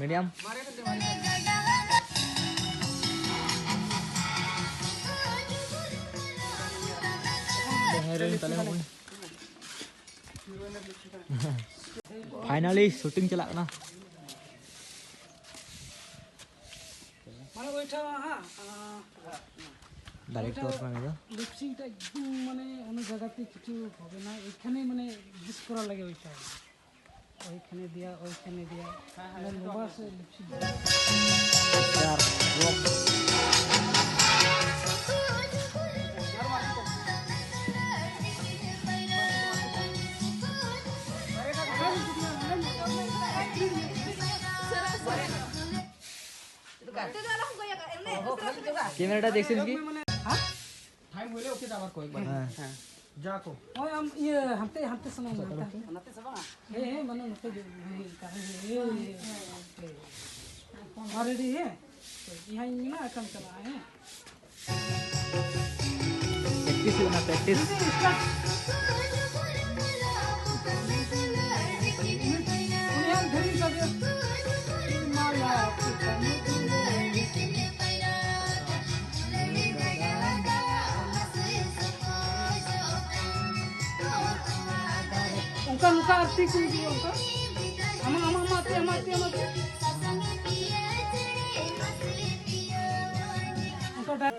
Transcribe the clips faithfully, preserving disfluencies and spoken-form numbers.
Medium. Heroine ᱛᱟᱞᱮ ᱦᱚᱸ᱾ Finally shooting ᱪᱟᱞᱟᱜ ᱠᱟᱱᱟ᱾ মানে ওইটা, হ্যাঁ, আহ, ডাইরেক্টর ওইটা মানে, লিপসিংটা একদম মানে অন্য জায়গাতে কিছু হবে না, এখানে মানে অ্যাডজাস্ট করা লাগে ওইটা। ওইখানে দিয়া, ওইখানে দিয়া, মানে লম্বা আছে লিপসিং। ক্যামেরাটা দেখছেন কি? ᱦᱮᱸ? ᱴᱟᱭᱤᱢ ᱦᱩᱭᱞᱮ ᱳᱠᱮ ᱫᱟ ᱟᱵᱟᱨ ᱠᱚᱭᱮᱠ ᱵᱟᱨ᱾ ᱦᱮᱸ᱾ ᱦᱮᱸ᱾ ᱡᱟ ᱠᱚ᱾ ᱦᱳᱭ, ᱟᱢ ᱤᱭᱟᱹ ᱦᱟᱱᱛᱮ, ᱦᱟᱱᱛᱮ ᱥᱮᱱᱚᱜ ᱢᱮ, ᱦᱟᱱᱛᱮ᱾ ᱦᱮᱸ, ᱦᱮᱸ, ᱢᱟᱱᱮ ᱱᱚᱛᱮ ᱜᱮ, ᱦᱮᱸ, ᱦᱮᱸ, ᱦᱮᱸ᱾ ᱟᱨ ᱨᱮᱰᱤ, ᱦᱮᱸ? ᱤᱧ ᱦᱟᱸᱜ ᱤᱧ ᱢᱮᱱᱟ, ᱟᱪᱪᱷᱟᱢ ᱪᱟᱞᱟᱜᱼᱟ, ᱦᱮᱸ? ᱯᱨᱮᱠᱴᱤᱥ ᱦᱩᱭᱩᱜ ᱠᱟᱱᱟ, ᱯᱨᱮᱠᱴᱤᱥ᱾ Ready, start. ᱩᱱᱤ ᱦᱟᱸᱜ ᱫᱷᱤᱨᱤᱧ ᱥᱟᱵᱮᱭᱟ᱾ ᱚᱱᱠᱟ, ᱱᱚᱝᱠᱟ ᱟᱨ ᱛᱤ ᱠᱚ ᱩᱫᱩᱜᱟ, ᱚᱱᱠᱟ᱾ ᱟᱢᱟᱜ, ᱟᱢᱟᱜ, ᱟᱢᱟᱜ ᱛᱤ, ᱟᱢᱟᱜ ᱛᱤ, ᱟᱢᱟᱜ ᱛᱤ᱾ ᱚᱱᱠᱟ ᱰᱟ-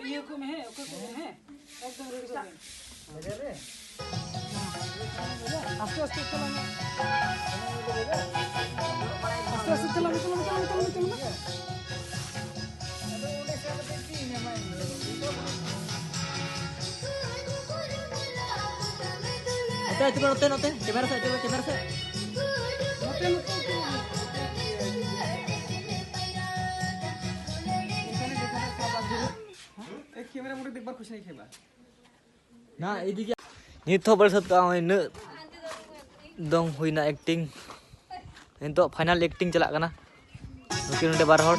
ᱤᱭᱟᱹ ᱠᱚ ᱢᱮ, ᱦᱮᱸ, ᱚᱠᱚᱭ ᱠᱚ ᱢᱮ, ᱦᱮᱸ, ᱮᱠᱫᱚᱢ ᱨᱮᱰᱤ ᱠᱚᱜ ᱵᱮᱱ᱾ ᱟᱥᱛᱮ ᱟᱥᱛᱮ ᱪᱟᱞᱟᱜ ᱢᱮ᱾ ᱟᱥᱛᱮ ᱟᱥᱛᱮ ᱪᱟᱞᱟᱜ ᱢᱮ, ᱪᱟᱞᱟᱜ ᱢᱮ, ᱪᱟᱞᱟᱜ ᱢᱮ, ᱪᱟᱞᱟᱜ ᱢᱮ᱾ ᱱᱚᱛᱮ, ᱱᱚᱛᱮ, ᱱᱚᱛᱮ, ᱠᱮᱢᱮᱨᱟ ᱥᱮᱫ, ᱠᱮᱢᱮᱨᱟ ᱥᱮᱫ᱾ ᱱᱚᱛᱮ, ᱱᱚᱛᱮ, ᱱᱚᱛᱮ᱾ ᱮ, ᱠᱮᱢᱮᱨᱟ ᱢᱳᱰ ᱫᱮᱠᱷᱵᱟᱨ ᱠᱩᱪ ᱱᱟᱦᱤ ᱠᱷᱮᱵᱟ᱾ ᱱᱤᱛ ᱦᱚᱸ ᱵᱟᱞᱮ ᱥᱟᱹᱛ ᱠᱟᱜᱼᱟ, ᱱᱚᱜᱼᱚᱭ ᱱᱤᱱᱟᱹᱜ ᱫᱚᱝ ᱦᱩᱭᱱᱟ ᱮᱠᱴᱤᱝ᱾ ᱱᱤᱛᱚᱜ ᱯᱷᱟᱭᱱᱟᱞ ᱮᱠᱴᱤᱝ ᱪᱟᱞᱟᱜ ᱠᱟᱱᱟ᱾ ᱱᱩᱠᱤᱱ ᱱᱚᱰᱮ ᱵᱟᱨ ᱦᱚᱲ᱾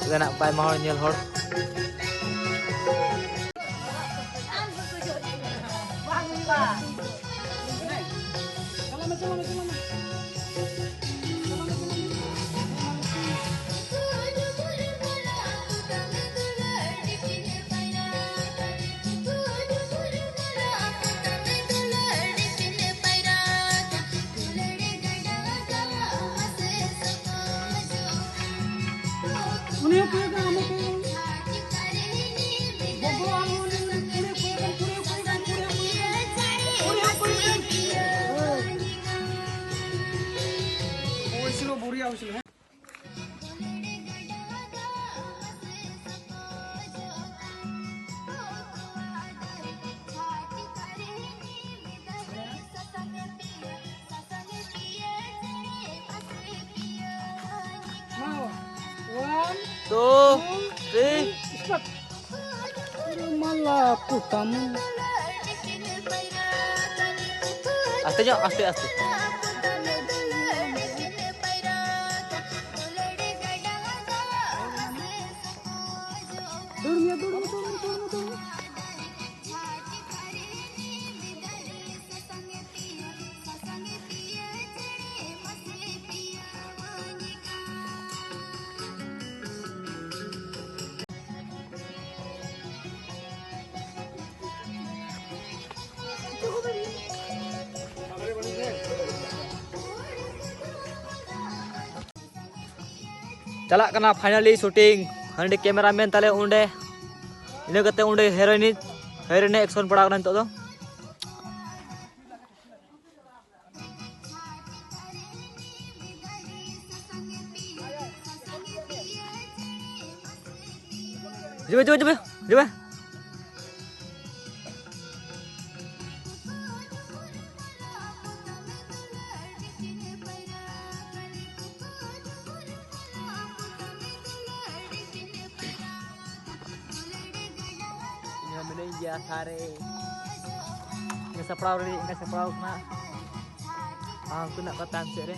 ᱱᱚᱰᱮᱱᱟᱜ ᱟᱭᱢᱟ ᱦᱚᱲ ᱧᱮᱞ ᱦᱚᱲ᱾ One, two, three. Start. Mala putamu. ᱟᱥᱛᱮ ᱧᱚᱜ, ᱟᱥᱛᱮ, ᱟᱥᱛᱮ᱾ ᱫᱩᱲᱩᱵ ᱢᱮ, ᱫᱩᱲᱩᱵ ᱢᱮ, ᱫᱩᱲᱩᱵ ᱢᱮ, ᱫᱩᱲᱩᱵ ᱢᱮ, ᱫᱩᱲᱩᱵ ᱢᱮ᱾ ᱪᱟᱞᱟᱜ ᱠᱟᱱᱟ finally shooting᱾ ᱦᱟᱸᱰᱮ cameraman ᱛᱟᱞᱮ ᱚᱸᱰᱮ, ᱤᱱᱟᱹ ᱠᱟᱛᱮ ᱚᱸᱰᱮ heroine, heroine action ᱯᱟᱲᱟᱣ ᱠᱟᱱᱟ ᱱᱤᱛᱚᱜ ᱫᱚ᱾ ᱦᱤᱡᱩᱜ ᱢᱮ, ᱦᱤᱡᱩᱜ ᱢᱮ, ᱦᱤᱡᱩᱜ ᱢᱮ, ᱦᱤᱡᱩᱜ ᱢᱮ᱾ ᱤᱧ ᱦᱚᱸ ᱢᱤᱱᱟᱹᱧ ᱜᱮᱭᱟ ᱥᱟᱨᱮ᱾ ᱤᱧ ᱥᱟᱯᱲᱟᱣ ᱨᱮ, ᱤᱧ ᱥᱟᱯᱲᱟᱣ ᱠᱟᱱᱟ᱾ ᱟᱨ ᱩᱱᱠᱩ ᱢᱮᱱᱟᱜ ᱠᱚᱣᱟ ᱛᱟᱭᱚᱢ ᱥᱮᱫ ᱨᱮ᱾